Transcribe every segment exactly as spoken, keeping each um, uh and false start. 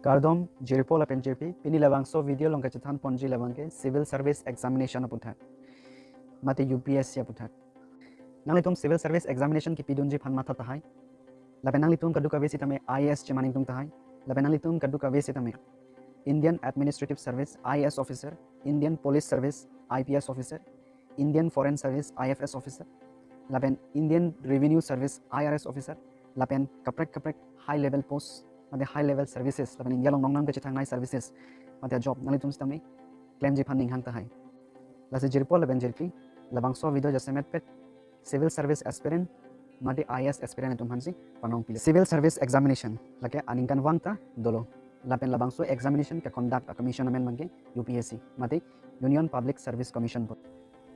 Kardom jirpo lapen jirpi, pini labangso video along kachethan ponji labangke civil service examination aputhak, mate U P S C aputhak. Nanglitum civil service examination kipidunji aphan matha tahai. Lapen nanglitum kadokave sitame I A S cheman ingtung tahai. Lapen nanglitum kadokave sitame Indian Administrative Service I A S officer, Indian Police Service I P S officer, Indian Foreign Service I F S officer, lapen Indian Revenue Service I R S officer, lapen kaprek kaprek high level post, mate high level services, lapen India along nongnam kachethangnei services, mate job nanglitum sitame klemji aphan ninghang tahai. Lasi jirpo lapen jirpi, labangso video jasemet pet civil service aspirant mate I A S aspirant atum aphansi panong pilo. Civil service examination lake aningkanvang ta dolo. Lapen labangso examination ke conduct a commission amen abangke U P S C, mate Union Public Service Commission pu.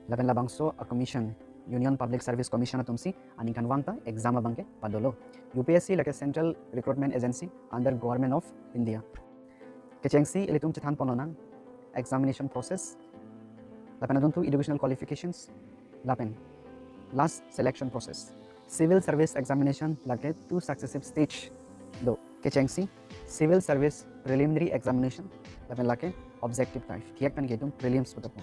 Lapen labangso a commission, Union Public Service Commission atumsi aningkanvang ta exam abangke padolo. U P S C lake Central Recruitment Agency under Government of India. Kechengsi ilitum chethan ponlonang examination process, lapen adungtu educational qualifications, lapen last selection process. Civil service examination lake two successive stage do. Kechengsi civil service preliminary examination, lapen lake objective type. Thihek pen ke itum prelims pu ta pu.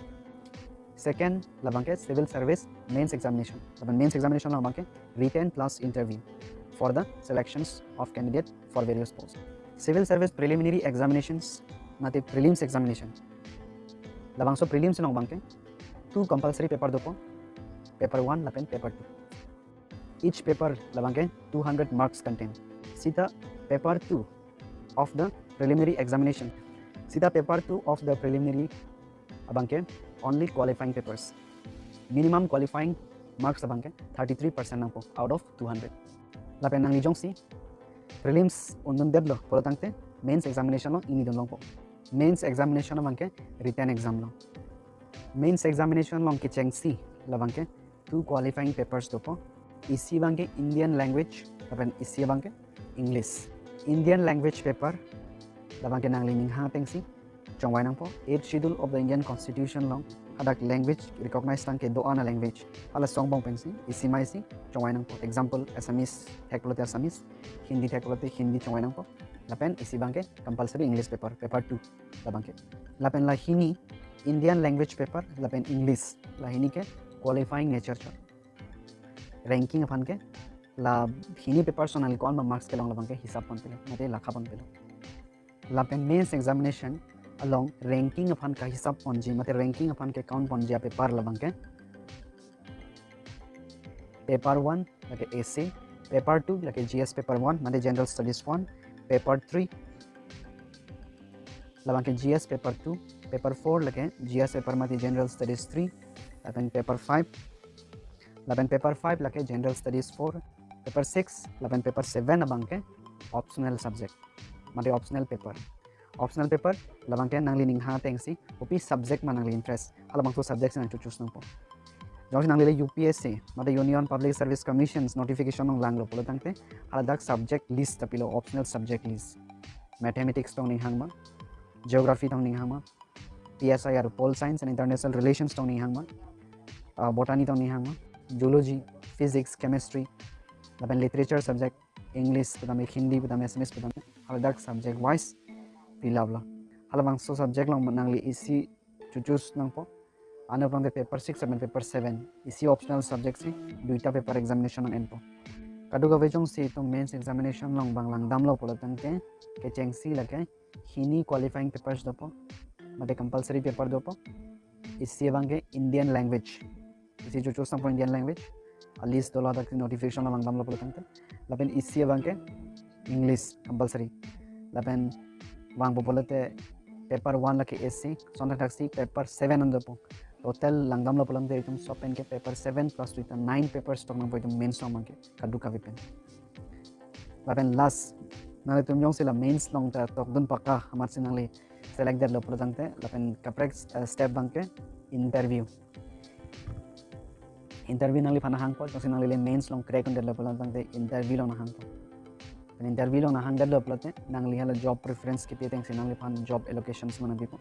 Second labangke civil service mains examination. Lapen mains examination labangke written plus interview for the selections of candidate for various posts. Civil service preliminary examinations mate prelims examination. Labangso prelims along abangke two compulsory paper dopo, paper one lapen paper two. Each paper labangke two hundred marks contain. Sita paper two of the preliminary examination. Sita paper two of the preliminary abangke only qualifying papers. Minimum qualifying marks abangke thirty-three percent nangpo out of two hundred. Lapen nangli jongsi prelims undundetlo pulo tangte mains examination along ingni dun longpo. Mains examination abangke written exam lo. Mains examination along kechengsi labangke two qualifying papers dopo. Isi abangke Indian language, lapen isi abangke English. Indian language paper labangke nangli ninghang atengsi chongvai nangpo. Eighth Schedule of the Indian Constitution along hadak language recognize tangke do-an a language, hala angbong pensi isi ma isi chongvai nangpo. Example, Assamese thek pulote Assamese, Hindi thek pulote Hindi chongvai nangpo. Lapen isi abangke compulsory English paper, paper two labangke. Lapen la hini Indian language paper lapen English, la hini ke qualifying nature chot. Ranking aphan ke la hini paper along nangli ko-an ba marks kelong labangke hisap pon pilo, mate lakha pon pilo. Lapen mains examination along ranking aphan kahisap ponji, mate ranking aphan ke count ponji a paper labangke paper one lake essay, paper two lake G S paper one, mate general studies one, paper three labangke G S paper two, paper four lake G S paper mate general studies three, lapen paper five, lapen paper five lake general studies four, paper six, lapen paper seven abangke optional subject, mate optional paper. Optional paper labangke nangli ninghang atengsi kopi subject ma nangli interest, halabangso subject si nang choose nangpo. Jongsi nangli le U P S C mate Union Public Service Commission's notification along langlo pulo tangte, haladak subject list ta pilo, optional subject list. Mathematics tong ninghang ma, geography tong ninghang ma, P S I R, Pol Science and International Relations tong ninghang ma, ah, botany tong ninghang ma, zoology, physics, chemistry, lapen literature subject, English putame, Hindi putame, Assamese putame, haladak subject wise fill up lo. Halabangso subject along nangli isi choose nangpo. Ano prangte paper six lapen paper seven, isi optional subject si duita paper examination nang-enpo. Kadokave jongsi itum mains examination along bang langdamlo pulo tangte, kechengsi lake hini qualifying papers dopo, mate compulsory paper dopo. Isi abangke Indian language, isi choose nangpo Indian language, a list dolo, dak notification along langdamlo pulo tangte. Lapen isi abangke English compulsory. Lapen vangpo pulote paper one lake essay, son thakthak si paper seven an dopo. Total langdamlo pulo tangte itum sob pen ke paper seven plus duita, nine papers tok nangpo itum mains along abangke kadokave pen. Lapen last, nanglitum jongsi la mains along ta tokdun pakka, amatsi nangli select detlo pulo tangte, lapen kaprek, eh, step abangke interview. Interview nangliphan nahangpo, jongsi nangli le mains along crack undetlo pulo tangte interview along nahangpo. Lapen interview along nahangdetlo pulote nangli hala job preference kipi atengsi nangliphan job allocations ma nangpipo.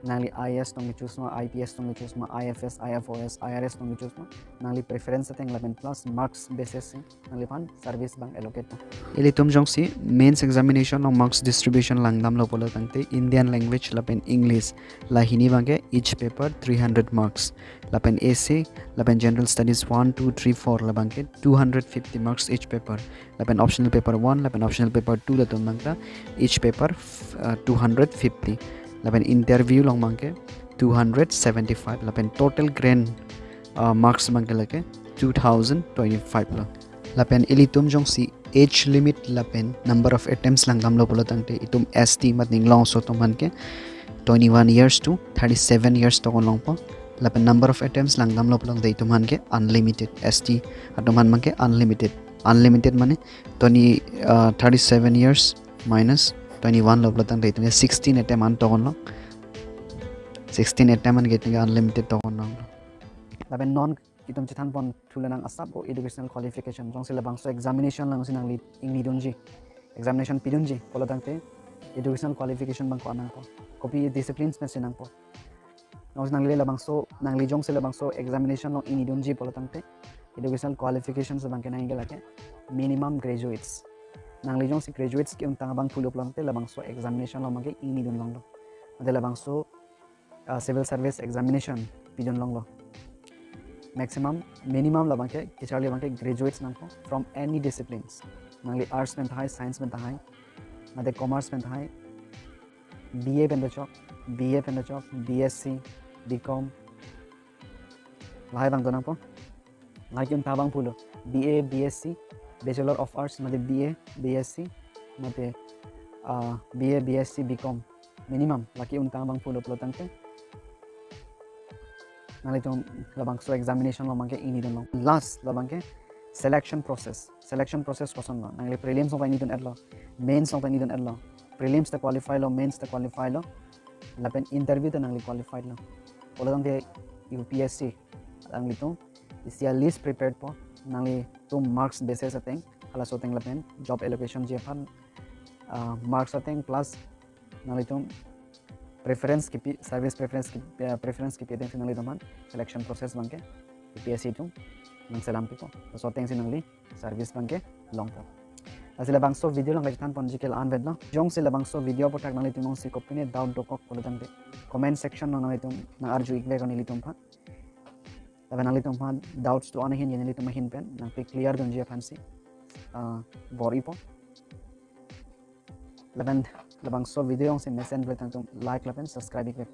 Nangli I A S tong ke-choose ma, I P S tong ke-choose ma, I F S, I F O S, I R S tong ke-choose ma. Nangli preference ateng lapen plus marks basis si nangliphan service abang allocate po. Ilitum jongsi mains examination along marks distribution langdamlo pulo tangte Indian language lapen English la hini abangke each paper three hundred marks. Lapen essay, lapen general studies one, two, three, four la abangke two hundred fifty marks each paper. Lapen optional paper one, lapen optional paper two latum abangta each paper uh, two hundred fifty. Lapen interview along abangke two hundred seventy-five. Lapen total grand uh, marks abangke lake two thousand twenty-five lo. Lapen ilitum jongsi age limit lapen number of attempts langdamlo pulo tangte itum S T mat ninglongso atum aphan ke twenty-one years to thirty-seven years tokon longpo. Lapen number of attempts langdamlo pulo tangte itum aphan ke unlimited, S T atum aphan abangke unlimited. Unlimited mane twenty, uh, thirty-seven years minus twenty-one lo pulo tangte itum ke sixteen attempt an tokon long. Sixteen attempt an ke itum ke unlimited tokon long. Lapen non itum chethan pon thulo nang asap o educational qualification. Jongsi labangso examination alongsi nangli ingnidunji, examination pidunji pulo tangte educational qualification abang ko-an nangpo, kopi disciplines pensi nangpo. Jongsi nangli labangso, nangli jongsi labangso examination along ingnidunji pulo tangte educational qualifications abangke nangji ke lake minimum graduates. Nangli jongsi graduates ke-untang abang pulo pulo tangte labangso examination along abangke ingnidun longlo. Mate labangso uh, civil service examination pidun longlo. Maximum, minimum labangke kacharli abangke graduates nangpo from any disciplines. Nangli arts pen tahai, science pen tahai, mate commerce pen tahai, B A pen dachok, B A pen dachok, B S C, B Com, lahai abang do nangpo. Lake-untang abang pulo, B A, B S C, Bachelor of Arts, mate B A, B S C, mate uh, B A, B S C, B Com. Minimum lake-untang abang pulo pulo tangte nanglitum labangso examination along abangke ingnidun long. Last labangke selection process. Selection process kosonlo? Nangli prelims along ingnidun-etlo, mains along ingnidun-etlo. Prelims ta qualify lo, mains ta qualify lo, lapen interview ta nangli qualified lo pulo tangte U P S C nanglitum isi a list prepared po. Nanglitum marks basis ateng, halaso ateng lapen job allocation ji aphan uh, marks ateng plus nanglitum preference kipi, service preference kipi, uh, preference kipi atengsi nanglitum aphan selection process abangke U P S C atum nangselam pipo. Laso atengsi nangli service abangke longpo. Lasi labangso video along kachethan ponji ke la-an vetlo. Jongsi labangso video aputhak nanglitum jongsi kopine doubt dokok pulo tangte comment section along nanglitum nang-arju ikvek nelitum aphan. Lapen nanglitum aphan doubts do-an ahin, nelitum ahin pen nangpi clear dunji aphansi uh, bor-ipo. Lapen labangso video jongsi mesen pulo tangte like lapen subscribe ikvek.